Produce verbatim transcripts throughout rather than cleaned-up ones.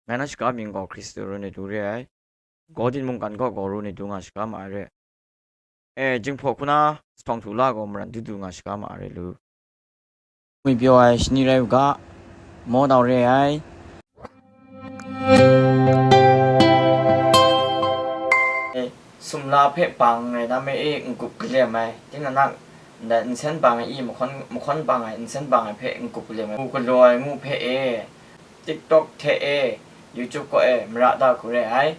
Ngai na shaga mying gaw Hkristu ru ni du re ai. Gaw din mungkan gaw gaw ru ni du nga shaga ma ai re. E, jinghpaw hku na, sawng htu la gaw maran du du nga shaga ma ai re lu. Ngwi pyaw ai shani rai u ga, maw dau re ai. E, sumla hpe bang ai na me e, n-gup kalem ai, tinang nang, ndai nsen bang ai i, mahkawn, mahkawn bang ai, nsen bang ai hpe n-gup kalem ai, ngu galaw ai ngu hpe e, TikTok hte e, YouTube kaw e, mara da hku re ai.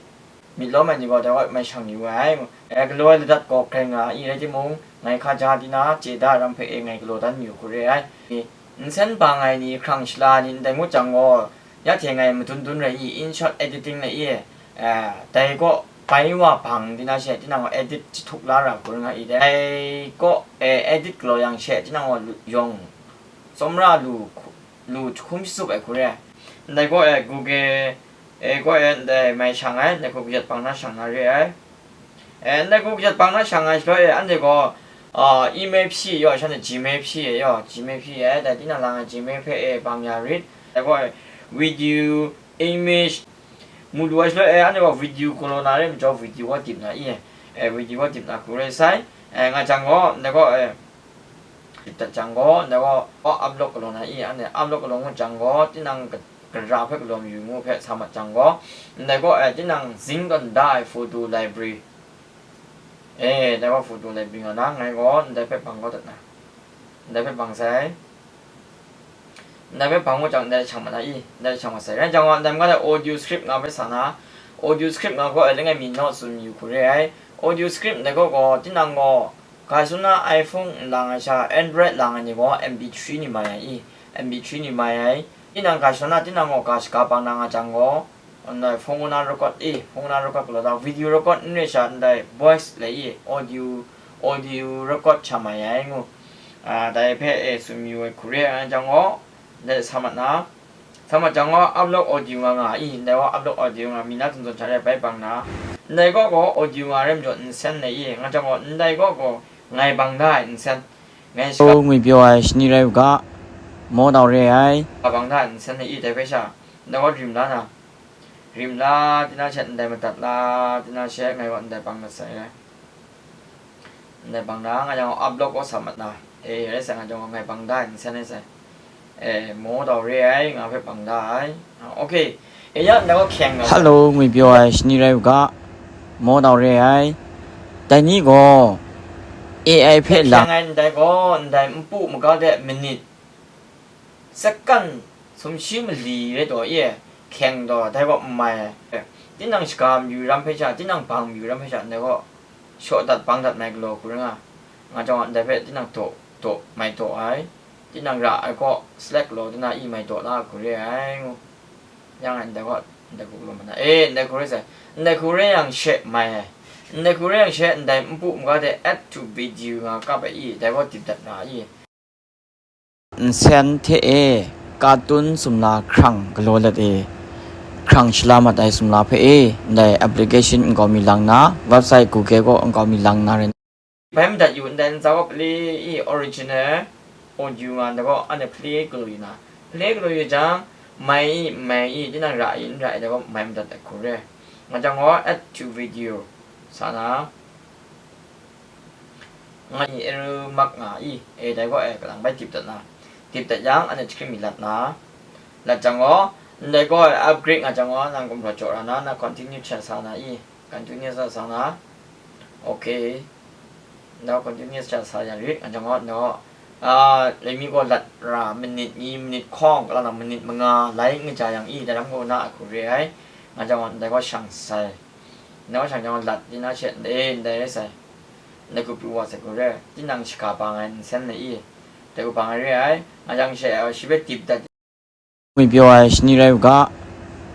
Myit lawm ai ni gaw dai gaw mai shang yu ai. E, galaw ai ladat gaw grai nga ai rai timung, ngai hkaja di na chye da ai ram hpe e ngai galaw dan yu hku re ai. Nsen bang ai ni, hkrang shala ni ndai ngut jang gaw, ya hte ngai madun dun rai i, InShot editing lai i, e, dai kaw bai wa bang di na she, tinang gaw edit jahtuk la ra hku ring nga i, dai kaw, e, edit galaw yang she, tinang gaw lu-, yawng tsawmra lu hku, lu jahkum shatsup ai hku re ai. Ndai kaw e, Google e kaw e, ndai mai shang ai, ndai hku kajat bang na shang na re ai. E, ndai hku kajat bang na shang ai shaloi e, anhte gaw, a, email hpyi yaw, shanhte Gmail hpyi e yaw, Gmail hpyi e, dai tinang lang ai Gmail hpe e bang ya rit. Ndai kaw e, video, image, mu lu ai shaloi e, anhte gaw video galaw na re majaw, video gaw dip na i e, e, video gaw dip na hku re sai. E, nga jang gaw, ndai gaw, e, dip dat jang gaw, ndai gaw, upload galaw na i, anhte upload galaw ngut jang gaw, tinang ka-, gara hpe galaw mayu ngu hpe sa mat jang gaw, ndai gaw, e, tinang zing tawn da ai photo library, e, ndai gaw photo library nga na, ngai gaw ndai hpe bang kau dat na, ndai hpe bang sai. Ndai hpe bang ngut jang, ndai shang mat na i, ndai shang mat sai. Rai jang gaw, ndai manga de audio script nga hpe sa na, audio script nga gaw, e, langai mi naw tsun yu hku re ai. Audio script ndai gaw gaw, tinang gaw, ga shadawn na iPhone n lang ai sha, Android lang ai ni gaw, M P three ni mai ai i, M P three ni mai ai. Tinang ga shadawn na, tinang gaw ga shaga bang na nga jang gaw, ndai phone na record i, phone na record galaw da, video record n re sha, ndai voice lai i, audio, audio record sha mai ai ngu, a, dai hpe, e, tsun yu ai hku re ai jang gaw, ndai sa mat na, sa mat jang gaw, upload audio nga nga i, ndai gaw upload audio nga mi na zawn zawn sha re bai bang na, ndai gaw gaw audio nga re majaw nsen lai i, nga jang gaw, ndai gaw gaw ngai bang da ai nsen, ngai shaka ngwi pyaw ai shani rai u ga, maw dau re ai. Bang da ai nsen lai i, dai hpe sha, ndai gaw rim la na, rim la, tinang she ndai madat la, tinang she ngai gaw ndai bang mat sai re. Ndai bang na, nga jang gaw upload gaw sa mat na, e, rai sai nga jang gaw ngai bang da ai nsen rai sai. E, maw dau re ai, nga hpe bang da ai. A, okay. E, ya, ndai gaw hkyeng gaw. Hello, ngwi pyaw ai shani rai u ga, maw dau re ai. Dai ni gaw A I hpe la. Hkyeng ai ndai gaw, ndai npu maga de minit, second sumshi mali rai taw e, hkyeng taw, dai gaw n mai ai. Tinang shaga mayu ram hpe sha, tinang bang mayu ram hpe sha, ndai gaw shaw dat bang dat mai galaw hku ring nga, nga jang gaw, ndai hpe tinang daw, daw, mai daw ai, tinang ra ai kaw, select galaw di na i mai daw la hku re ai ngu. Yang e ndai gaw, ndai hku galaw ma na, e, ndai hku re sai, ndai hku re yang she mai ai, ndai hku re yang she ndai npu maga de add to video nga kap ai i, dai gaw dip dat nga i. Nsen hte e, cartoon sumla hkrang galaw let e, hkrang shala mat ai sumla hpe e, ndai application nkau mi lang na, website Google kaw nkau mi lang na ren. Bai madat yu, ndai ntsa gaw pale i original audio nga, ndai gaw anhte pale galaw yu na, pale galaw yu jang, mai i, mai i, tinang ra i, n ra i, dai gaw mai madat ai hku re. Nga jang gaw add to video sa na, nga i error mark nga i, e, dai gaw e, kalang bai dip dat na, dip dat yang, anhte jahkring mi lat na, lat jang gaw, ndai gaw e upgrade nga jang gaw, nang gumhpraw jaw ra na, na continue chat sa na i, continue sa sa na, okay, ndai gaw continue chat sa ya rit, nga jang gaw, ndai gaw, a, laimi gaw lat ra, minit ni, minit hkawng, kalang nang minit manga, lai n kaja yang i, dai ram gaw na a hku re ai, nga jang gaw, ndai gaw shang sai. Nang shang jang lat di na she, ndai, ndai rai sai. Ndai hku pru wa sai hku re, tinang shaga bang ai nsen na i, dai hku bang ai re ai, nga jang she, shi hpe dip dat. Ngwi pyaw ai shani rai u ga,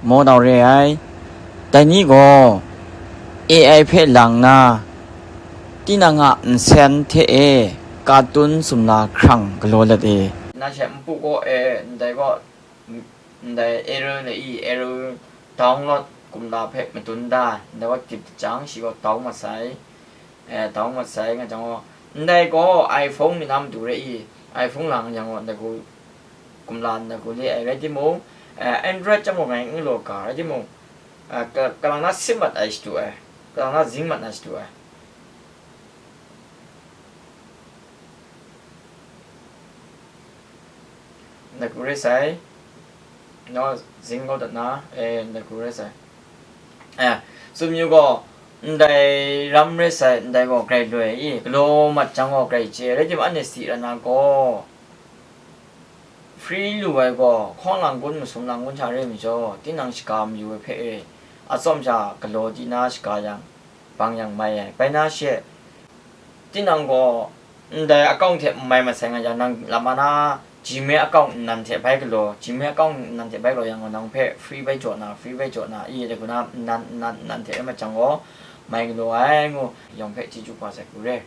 maw dau re ai. Dai ni gaw A I hpe lang na, tinang a nsen hte e, cartoon sumla hkrang galaw let e. Na she npu gaw e, ndai gaw, ndai error na i, error download kumla hpe madun da, ndai gaw dip jang, shi gaw dau mat sai, e, dau mat sai, nga jang gaw, ndai gaw iPhone mi na matu re i, iPhone lang jang gaw, ndai gaw kumla ndai gaw le ai rai timung, Android chyam gaw ngai n galaw ga, rai timung, kalang na sim mat ai shadu ai, kalang na zing mat na shadu ai. Ndai hku rai sai, no, zing kau dat na, e, ndai hku rai sai. E, tsun yu gaw, ndai ram rai sai, ndai gaw grai loi i, galaw mat jang gaw grai chye, rai timung, anhte si ran na gaw, free lu ai gaw, hkawng lang kun, masum lang kun hta re ai majaw, tinang shaga mayu ai hpe e, atsawm sha galaw di na shaga yang, bang yang mai ai. Bai na she, tinang gaw, ndai account hte n mai masai nga yang, nang lama na Gmail account nnan hte bai galaw, Gmail account nnan hte bai galaw yang gaw, nang hpe free bai jaw na, free bai jaw na, i de guna nnan, nnan, nnan hte rai mat jang gaw, mai galaw ai ngu, yawng hpe chyeju kau sai hku re.